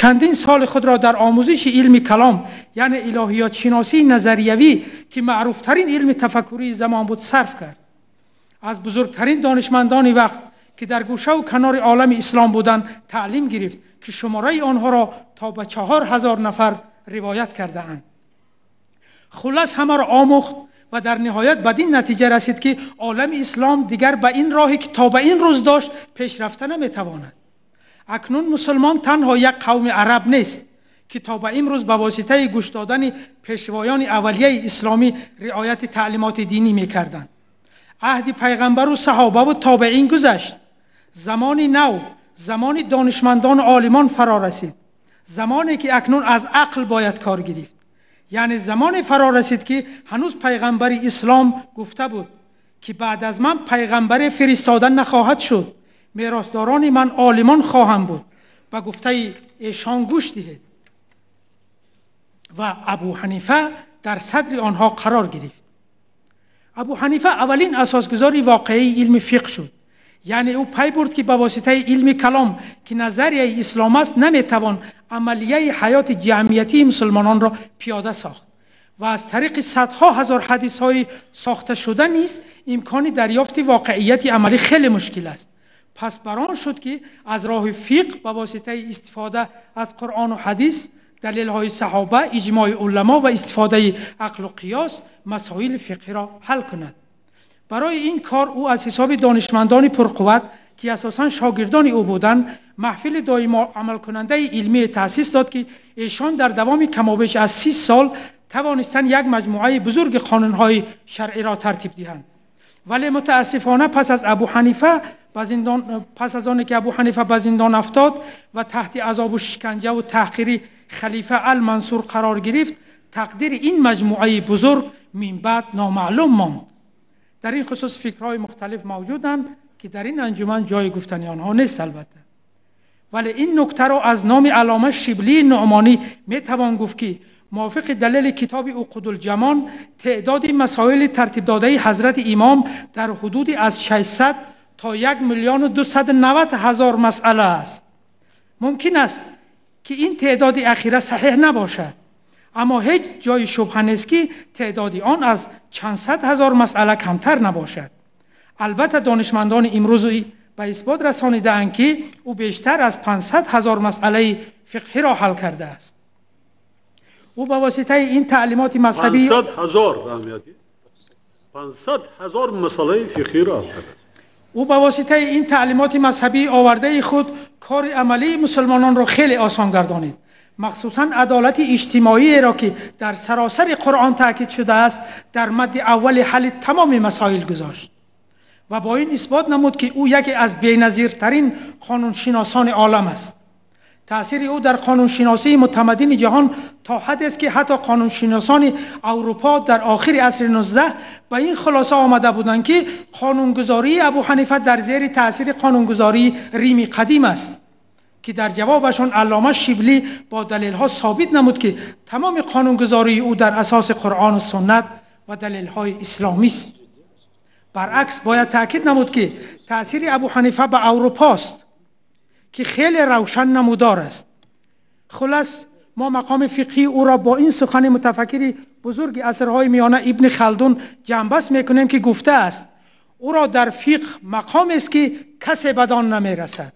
чандин соли худро дар омӯзиши илми калом, яъне илоҳиётшиносии назариявӣ, ки маъруфтарин илми тафаккурии замон буд, сарф кард. Аз бузургтарин донишмандони вақт, ки дар гӯшаву канори олами ислом буданд, таълим гирифт, ки шумораи онҳоро то ба 4000 нафар ривоят кардаанд. Хулас ҳамаро омӯхт ва дар ниҳоят бад ин натиҷа расид, ки олами ислом дигар ба ин роҳе, ки то ба ин рӯз дошт, пеш рафта наметавонад. Акнун мусулмон танҳо як қавми араб нест, ки то ба имрӯз ба воситаи гӯш додани пешвоёни аввалияи исломӣ риояти таълимоти динӣ мекарданд. Аҳди пайғамбару саҳобаву тобеин гузашт. Замони нав, замони донишмандону олимон фаро расид. Замоне ки акнун аз ақл бояд кор гирифт. Яъне замоне фаро расид, ки ҳанӯз пайғамбари ислом гуфта буд, ки баъд аз ман пайғамбаре фиристода нахоҳад шуд, меросдорони ман олимон хоҳанд буд, ба гуфтаи эшон гӯш диҳед. Ва Абу Ҳанифа дар садри онҳо қарор гирифт. Абу Ҳанифа аввалин асосгузори воқеии илми фиқҳ шуд. Яъне ӯ пай бурд, ки ба воситаи илми калом, ки назарияи ислом аст, наметавон амалияи ҳаёти ҷамъиятии мусулмононро пиёда сохт ва аз тариқи садҳо ҳазор ҳадисҳои сохта шуда низ имкони дарёфти воқеияти амалӣ хеле мушкил аст. Пас бар он шуд, ки аз роҳи фиқҳ ба воситаи истифода аз Қуръону ҳадис, далелҳои саҳоба, иҷмои уламо ва истифодаи ақлу қиёс масоили фиқҳиро ҳал кунад. Барои ин кор ӯ аз ҳисоби донишмандони пурқувват, ки асосан шогирдони ӯ буданд, маҳфили доимо амалкунандаи илмие таъсис дод, ки эшон дар давоми камобеш аз 30 сол тавонистанд як маҷмӯаи бузурги қонунҳои шаръиро тартиб диҳанд. Вале мутаассифона пас аз Абу Ҳанифа пас аз оне ки Абу Ҳанифа ба зиндон афтод ва таҳти азобу шиканҷаву таҳқири халифа Ал-Мансур қарор гирифт, тақдири ин маҷмӯаи бузург минбаъд номаълум монд. Дар ин хусус фикрҳои мухталиф мавҷуданд, ки дар ин анҷуман ҷои гуфтани онҳо нест албатта. Вале ин нуктаро аз номи аллома Шиблии Нуъмонӣ метавон гуфт, ки мувофиқи далели китоби Уқудулҷамон теъдоди масоили тартибдодаи ҳазрати имом дар ҳудуди аз 600 то 1 290 000 масъала аст. Мумкин аст, ки ин теъдоди ахира саҳеҳ набошад, аммо ҳеҷ ҷои шубҳа нест, ки теъдоди он аз чанд сад ҳазор масъала камтар набошад. Албатта донишмандони имрӯз ба исбот расонидаанд, ки ӯ бештар аз 500 ҳазор масъалаи фиқҳиро ҳал кардааст. Ӯ ба воситаи ин таълимоти мазҳабӣ 500 ҳазор 500 ҳазор масъалаи фиқҳиро ҳал кардааст. Ӯ ба воситаи ин таълимоти мазҳабии овардаи худ кори амалии мусулмононро хеле осон гардонид. Махсусан адолати иҷтимоиеро, ки дар саросари Қуръон таъкид шудааст, дар мадди аввали ҳалли тамоми масоил гузошт ва бо ин исбот намуд, ки ӯ яке аз беназиртарин қонуншиносони олам аст. Таъсири ӯ дар қонуншиносии мутамаддини ҷаҳон то ҳадест, ки ҳатто қонуншиносони Аврупо дар охири асри 19 ба ин хулоса омада буданд, ки қонунгузории Абу Ҳанифа дар зери таъсири қонунгузории Рими қадим аст, ки дар ҷавобашон аллома Шиблӣ бо далелҳо собит намуд, ки тамоми қонунгузории ӯ дар асоси Қуръону суннат ва далелҳои исломист. Баръакс бояд таъкид намуд, ки таъсири Абу Ҳанифа ба Аврупост, ки хеле равшан намудор аст. Хулас мо мақоми фиқҳии ӯро бо ин сухани мутафаккири бузурги асрҳои миёна Ибни Халдун ҷамъбаст мекунем, ки гуфтааст: ӯро дар фиқҳ мақомест, ки касе бад он намерасад.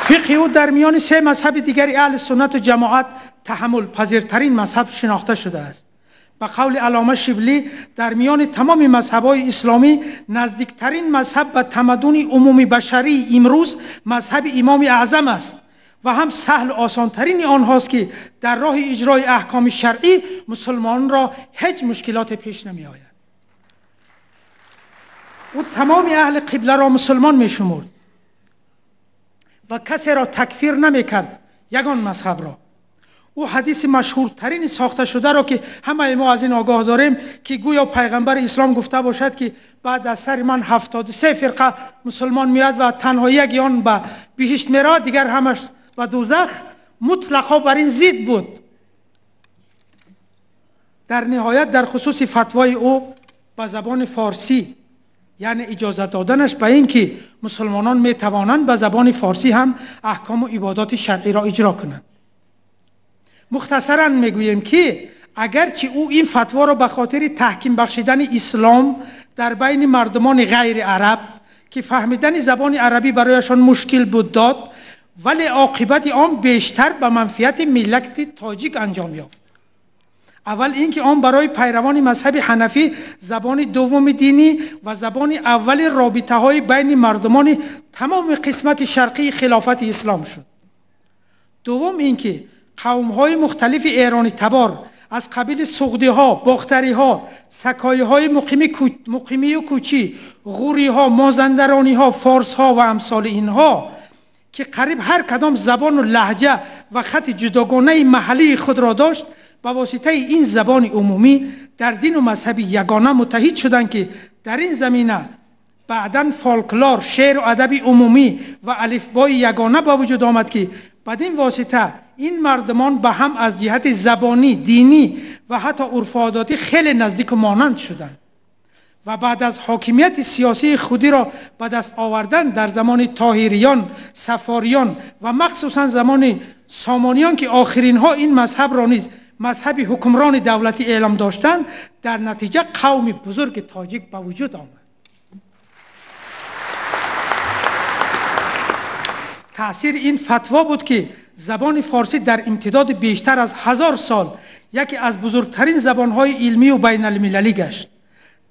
Фиқҳи ӯ дар миёни се мазҳаби дигари аҳли суннату ҷамоат таҳаммулпазиртарин мазҳаб шинохта шудааст. Ба қавли аллома Шиблӣ, дар миёни тамоми мазҳабҳои исломӣ наздиктарин мазҳаб ба тамаддуни умумибашарии имрӯз мазҳаби имоми аъзам аст ва ҳам саҳлу осонтарини онҳост, ки дар роҳи иҷрои аҳкоми шаръӣ мусулмонро ҳеҷ мушкилоте пеш намеояд. Ӯ тамоми аҳли қибларо мусулмон мешумурд ва касеро такфир намекард, ягон мазҳабро. Ӯ ҳадиси машҳуртарини сохта шударо, ки ҳамаи мо аз ин огоҳ дорем, ки гӯё пайғамбари ислом гуфта бошад, ки баъд аз сари ман 73 фирқа мусулмон меояд ва танҳо яке он ба биҳишт меравад, дигар ҳамаш ба дӯзах, мутлақо бар ин зид буд. Дар ниҳоят дар хусуси фатвои ӯ ба забони форсӣ яъне иҷозат доданаш ба ин ки мусулмонон метавонанд ба забони форсӣ ҳам аҳкому ибодоти шаръиро иҷро кунанд. Мухтасаран мегӯем ки агарчи ӯ ин фатворо ба хотири таҳким бахшидани ислом дар байни мардумони ғайри араб ки фаҳмидани забони арабӣ барояшон мушкил буд дод, вале оқибати он бештар ба манфиати миллати тоҷик анҷом ёфт. Аввал ин ки он барои пайравони мазҳаби ҳанафӣ забони дуввуми динӣ ва забони аввали робитаҳои байни мардумони тамоми қисмати шарқии хилофати ислом шуд. Дуввум ин ки қавмҳои мухталифи эронӣ табор аз қабили суғдиҳо, бохтариҳо, сакоиҳои муқимию кӯчӣ, ғуриҳо, мозандарониҳо, форсҳо ва амсоли инҳо ки қариб ҳар кадом забону лаҳҷа ва хати ҷудогонаи маҳаллии худро дошт, ба воситаи ин забони умумӣ дар дину мазҳаби ягона муттаҳид шуданд ки дар ин замина баъдан фолклор, шеъру адаби умумӣ ва алифбои ягона ба вуҷуд омад ки бадин восита ин мардумон ба ҳам аз ҷиҳати забонӣ, динӣ ва ҳатто урфу одатӣ хеле наздику монанд шуданд ва баъд аз ҳокимияти сиёсии худиро ба даст овардан дар замони тоҳириён, сафориён ва махсусан замони сомониён ки охиринҳо ин мазҳабро низ мазҳаби ҳукмрони давлатӣ эълом доштанд, дар натиҷа қавми бузурги тоҷик ба вуҷуд омад. Таъсири ин фатво буд ки забони форсӣ дар имтидоди бештар аз 1000 сол яке аз бузургтарин забонҳои илмию байналмилалӣ гашт.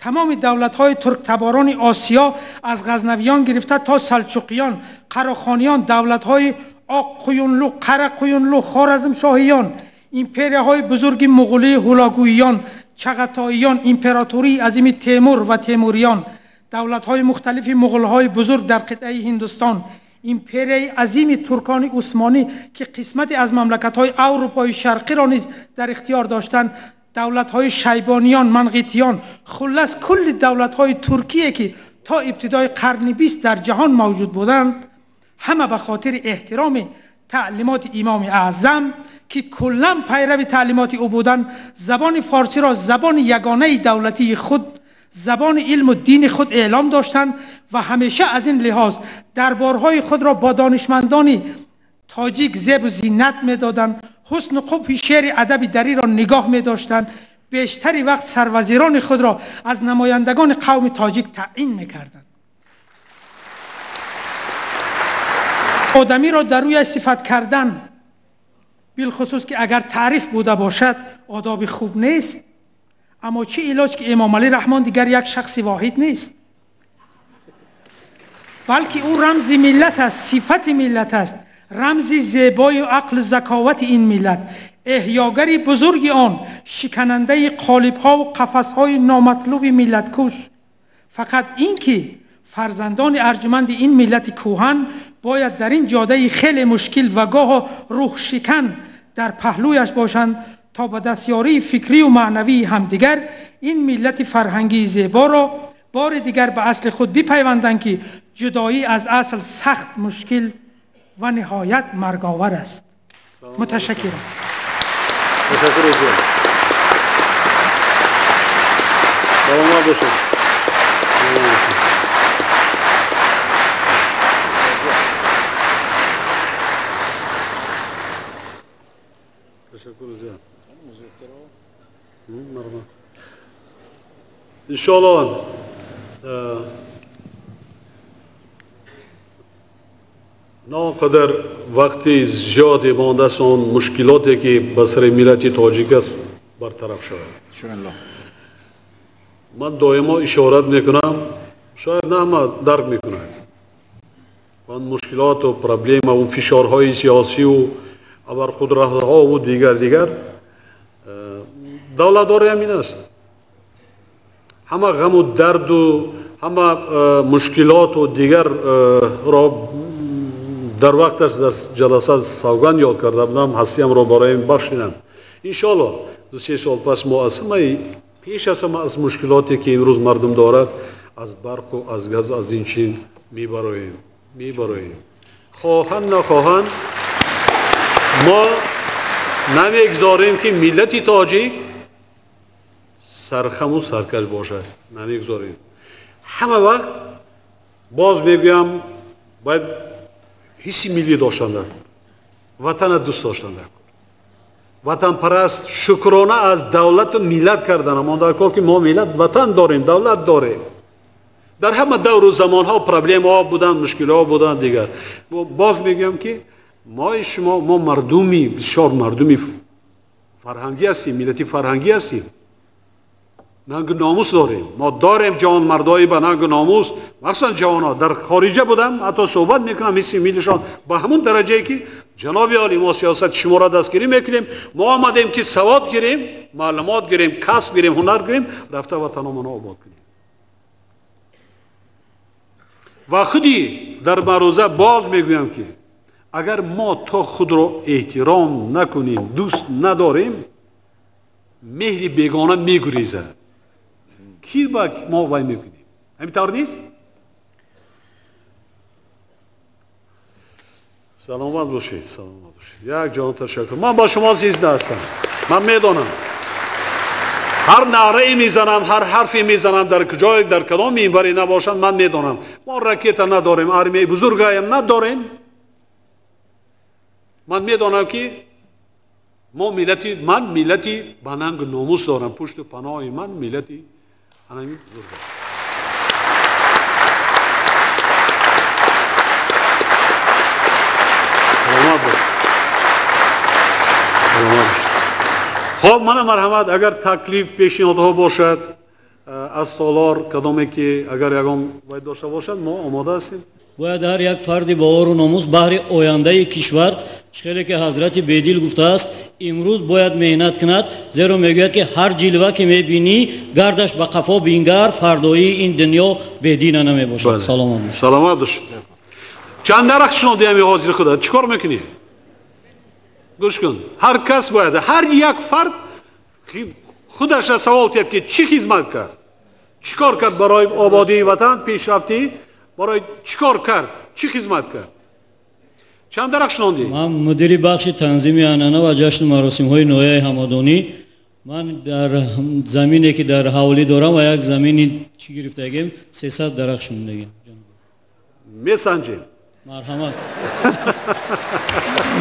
Тамоми давлатҳои турктаборони Осиё аз ғазнавиён гирифта то салчуқиён, қарохониён, давлатҳои Оққуюнлу, Қарақуюнлу, Хоразмшоҳиён, империяҳои бузурги муғулӣ, ҳулагӯиён, чағатоиён, императории азими Темур ва темуриён, давлатҳои мухталифи муғулҳои бузург дар қитъаи Ҳиндустон, империяи азими туркони усмонӣ ки қисмате аз мамлакатҳои Аврупои шарқиро низ дар ихтиёр доштанд, давлатҳои шайбониён, манғитиён, хуллас кулли давлатҳои туркие ки то ибтидои қарни 20 дар ҷаҳон мавҷуд буданд, ҳама ба хотири эҳтироми таълимоти имоми аъзам ки куллан пайрави таълимоти ӯ буданд, забони форсиро забони ягонаи давлатии худ, забони илму дини худ эълом доштанд ва ҳамеша аз ин лиҳоз дарборҳои худро бо донишмандони тоҷик зебу зинат медоданд, ҳусну қубҳи шеъри адаби дариро нигоҳ медоштанд, бештари вақт сарвазирони худро аз намояндагони қавми тоҷик таъин мекарданд. Одамиро дар рӯяш сифат кардан, билхусус ки агар таъриф буда бошад, одоби хуб нест. Аммо чӣ илоҷ ки Эмомалӣ Раҳмон дигар як шахси воҳид нест, балки ӯ рамзи миллат аст, сифати миллат аст, рамзи зебою ақлу заковати ин миллат, эҳёгари бузурги он, шиканандаи қолибҳову қафасҳои номатлуби миллаткуш. Фақат ин ки фарзандони арҷуманди ин миллати кӯҳан бояд дар ин ҷодаи хеле мушкил ва гоҳо рӯҳшикан дар паҳлӯяш бошанд то ба дастёрии фикрию маънавии ҳамдигар ин миллати фарҳангии зеборо бори дигар ба асли худ бипайванданд ки ҷудоӣ аз асл сахт мушкил ва ниҳоят марговар аст. Муташаккирам. Саломат бошед. Ташаккур зиёд. Иншоалло на он қадар вақти зиёде мондааст он мушкилоте ки ба сари миллати тоҷик аст бартараф шавад. Ман доимо ишорат мекунам, шояд на ҳама дарк мекунад. Он мушкилоту проблемаву фишорҳои сиёсиву абарқудратҳову дигар давлатдорӣ ҳамин аст. Ҳама ғаму дарду ҳама мушкилоту дигарро дар вақташ дар ҷаласа савганд ёд карда будам, ҳастиамро барои бахшидам. Иншоалло 2-3 сол пас мо аз ҳамаи пеш аз ҳама аз мушкилоте ки имрӯз мардум дорад, аз барқу аз газ, аз ин чин мебароем. Хоҳанд нахоҳанд мо намегзорем ки миллати тоҷик сархаму саркаш бошад, намегзорем. Ҳама вақт боз мегӯям, бояд ҳисси миллӣ доштан дар кор, ватана дӯст доштан дар кор, ватанпараст, шукрона аз давлату миллат кардан амон дар кор, ки мо миллат, ватан дорем, давлат дорем. Дар ҳама давру замонҳо проблемаҳо буданд, мушкилиҳо буданд дигар. Боз мегӯям, ки мои шумо, мо мардуми бисёр мардуми фарҳангӣ ҳастем, миллати фарҳангӣ ҳастем, нангу номус дорем. Мо дорем ҷавонмардои ба нангу номус, махсусан ҷавонҳо. Дар хориҷа будам, ҳатто суҳбат мекунам, ҳисси миллишон ба ҳамон дараҷае, ки ҷаноби олӣ, мо сиёсати шуморо дастгирӣ мекунем, мо омадем, ки савод гирем, маълумот гирем, касб гирем, ҳунар гирем, рафта ватаномонро обод кунем. Ва худи дар маъруза боз мегӯям, ки агар мо то худро эҳтиром накунем, дӯст надорем, меҳри бегона мегурезад. Ки ба мо вай мекунем? Ҳамин тавр нест? Саломат бошед, саломат бошед. Як ҷон ташаккур. Ман бо шумо зизда ҳастам. Ман медонам. Ҳар наърае мезанам, ҳар ҳарфе мезанам, дар куҷое, дар кадом минбаре набошанд, ман медонам. Мо ракета надорем, армияи бузургаям надорем. Ман медонам, ки мо миллати, ман миллати ба нангу номус дорам. Пушту паноҳи ман миллати ҳамин бузург аст. Саломат бошед. Саломат бошед. Хоб, мана марҳамат, агар таклиф, пешниҳодҳо бошад аз толор, кадоме ки агар ягон бояд дошта бошад, мо омода ҳастем. Бояд ҳар як фарди бовару номус баҳри ояндаи кишвар, чӣ хеле ки ҳазрати Бедил гуфтааст, имрӯз бояд меҳнат кунад, зеро мегӯяд, ки ҳар ҷилва ки мебинӣ, гардаш ба қафо бингар, фардоии ин дунё бедина намебошад. Саломат бошед. Саломат бошед. Чанд дарахт шинондӣ ҳами ҳозири худат? Чӣ кор мекунӣ? Гӯш кун, ҳар кас бояд, ҳар як фард худаша савол тиҳад, ки чӣ хизмат кард, чӣ кор кард барои ободии ватан, пешрафтӣ, барои чӣ кор кард, чӣ хизмат кард. Чанд дарахт шинондӣ? Ман мудири бахши танзими анъана ва ҷашну маросимҳои ноҳияи Ҳамадонӣ. Ман дар замине, ки дар ҳавлӣ дорам ва як замини чӣ гирифтагем, 300 дарахт шинондагем. Месанҷем. Марҳамат.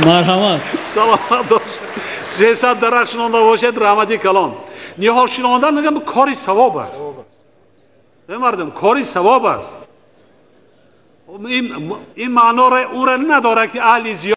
Марҳамат. Саломат бошед. 300 дарахт шинонда бошед, раҳмати калон. Ниҳол шинондан мегӯям кори савоб аст. Мардум, кори савоб аст. Ин маъноро ӯро надорад, ки аҳли зиёд